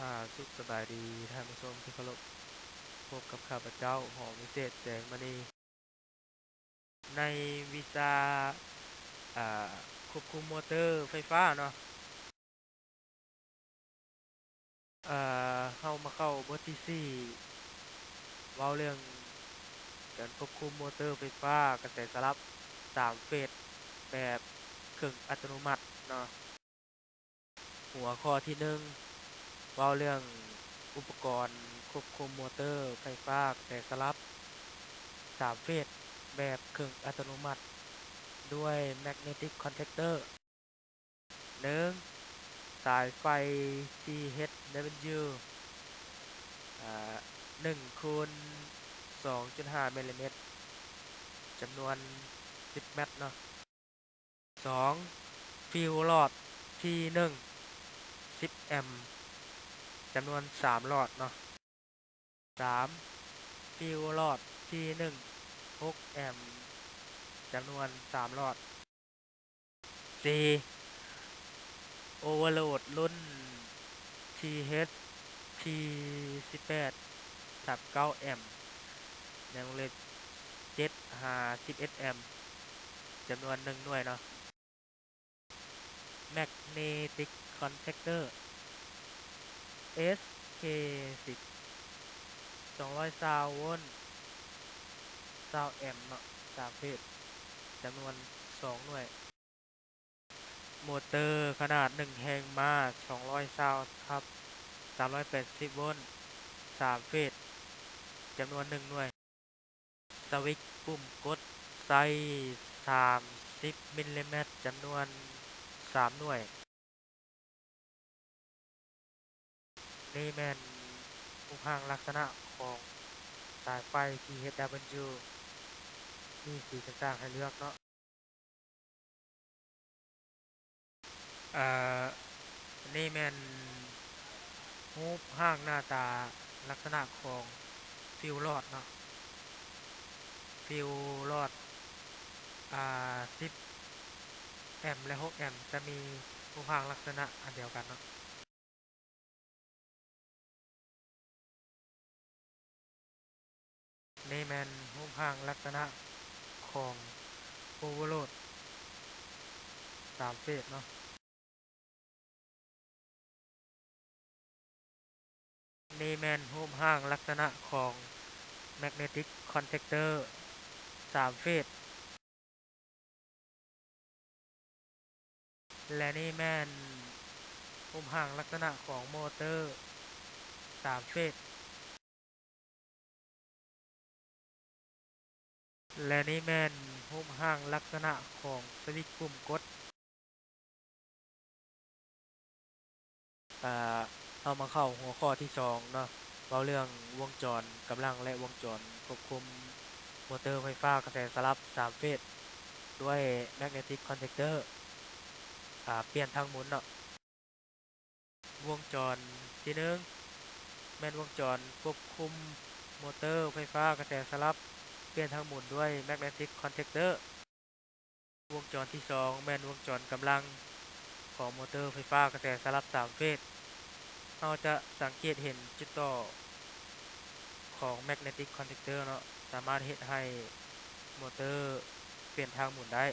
ອາ ສຸກສະບາຍດີທ່ານຜູ້ຊົມທີ່ເຄົາລົບ, ພົບກັບຂ້າພະເຈົ້າ ຫອມວິເສດ ແສງມະນີ ໃນວິຊາ ອາ ຄວບຄຸມມໍເຕີໄຟຟ້າເນາະ. ເອີ ເຮົາມາເຂົ້າບົດທີສີ່ ເວົ້າເລື່ອງການຄວບຄຸມມໍເຕີໄຟຟ້າກະແສສະຫຼັບສາມເຟສແບບເຄິ່ງອັດຕະໂນມັດເນາະ. ຫົວຂໍ້ທີໜຶ່ງ ເວົ້າເລື່ອງອຸປະກອນຄວບຄຸມມໍເຕີໄຟຟ້າກະແສສະຫຼັບສາມເຟສແບບເຄິ່ງອັດຕະໂນມັດດ້ວຍແມັກເນຕິກຄອນແທັກເຕີ. ໜຶ່ງ ສາຍໄຟ ທີເອັດດັບເບິນຢູ ອາ ໜຶ່ງຄູນສອງຈຸດຫ້າມິລລີແມັດ ຈຳນວນສິບແມັດເນາະ. ສອງ ຟິວລອດ ທີໜຶ່ງ ສິບແອັມ ຈຳນວນສາມຫຼອດເນາະ. ສາມ ຟິວລອດ ທີໜຶ່ງ ຫົກແອັມ ຈຳນວນສາມຫຼອດ. ສີ່ ໂອເວີໂຫຼດລຸ້ນ ທີເອັດ ທີສິບແປດ ສາມເກົ້າແອັມ ໃນວົງເລັບ ເຈັດຫາສິບເອັດແອັມ ຈຳນວນໜຶ່ງໜ່ວຍເນາະ. ແມັກເນຕິກຄອນແທັກເຕີ ເອສເຄສິບ ສອງຮ້ອຍຊາວໂວນ ຊາວແອັມເນາະ ສາມເຟສ ຈຳນວນສອງໜ່ວຍ. ໂມເຕີຂະໜາດໜຶ່ງແຮງມ້າ ສອງຮ້ອຍຊາວທັບສາມຮ້ອຍແປດສິບໂວນ ສາມເຟສ ຈຳນວນໜຶ່ງໜ່ວຍ. ສະວິດປຸ່ມກົດ ໄຊສາມສິບມິລລີແມັດ ຈຳນວນສາມໜ່ວຍ. ນີ້ແມ່ນຮູບຮ່າງລັກສະນະຂອງສາຍໄຟ ທີເອັດດັບເບິນຢູ ມີສີຕ່າງໆໃຫ້ເລືອກເນາະ. ເອີ ນີ້ແມ່ນຮູບຮ່າງໜ້າຕາລັກສະນະຂອງຟິວລອດເນາະ, ຟິວລອດ ອາ ສິບແອັມ ແລະ ຫົກແອັມ ຈະມີຮູບຮ່າງລັກສະນະອັນດຽວກັນເນາະ. ນີ້ແມ່ນຮູບຮ່າງລັກສະນະຂອງໂອເວີໂຫຼດສາມເຟສເນາະ. ນີ້ແມ່ນຮູບຮ່າງລັກສະນະຂອງແມັກເນຕິກຄອນແທັກເຕີສາມເຟສ. ແລະ ນີ້ແມ່ນຮູບຮ່າງລັກສະນະຂອງໂມເຕີສາມເຟສ. ແລະ ນີ້ແມ່ນຮູບຮ່າງລັກສະນະຂອງສະວິດປຸ່ມກົດ. ອາ ເຮົາມາເຂົ້າຫົວຂໍ້ທີສອງເນາະ, ເວົ້າເລື່ອງວົງຈອນກຳລັງ ແລະ ວົງຈອນຄວບຄຸມໂມເຕີໄຟຟ້າກະແສສະຫຼັບສາມເຟສ ດ້ວຍແມັກເນຕິກຄອນແທັກເຕີ ອາ ປ່ຽນທາງໝູນເນາະ. ວົງຈອນທີໜຶ່ງ ແມ່ນວົງຈອນຄວບຄຸມໂມເຕີໄຟຟ້າກະແສສະຫຼັບປ່ຽນທາງໝູນດ້ວຍແມັກເນຕິກຄອນແທັກເຕີ. ວົງຈອນທີສອງ ແມ່ນວົງຈອນກຳລັງຂອງໂມເຕີໄຟຟ້າກະແສສະຫຼັບສາມເຟສ. ເຮົາຈະສັງເກດເຫັນຈຸດຕໍ່ຂອງແມັກເນຕິກຄອນແທັກເຕີເນາະ, ສາມາດເຮັດໃຫ້ໂມເຕີປ່ຽນທາງໝູນໄດ້.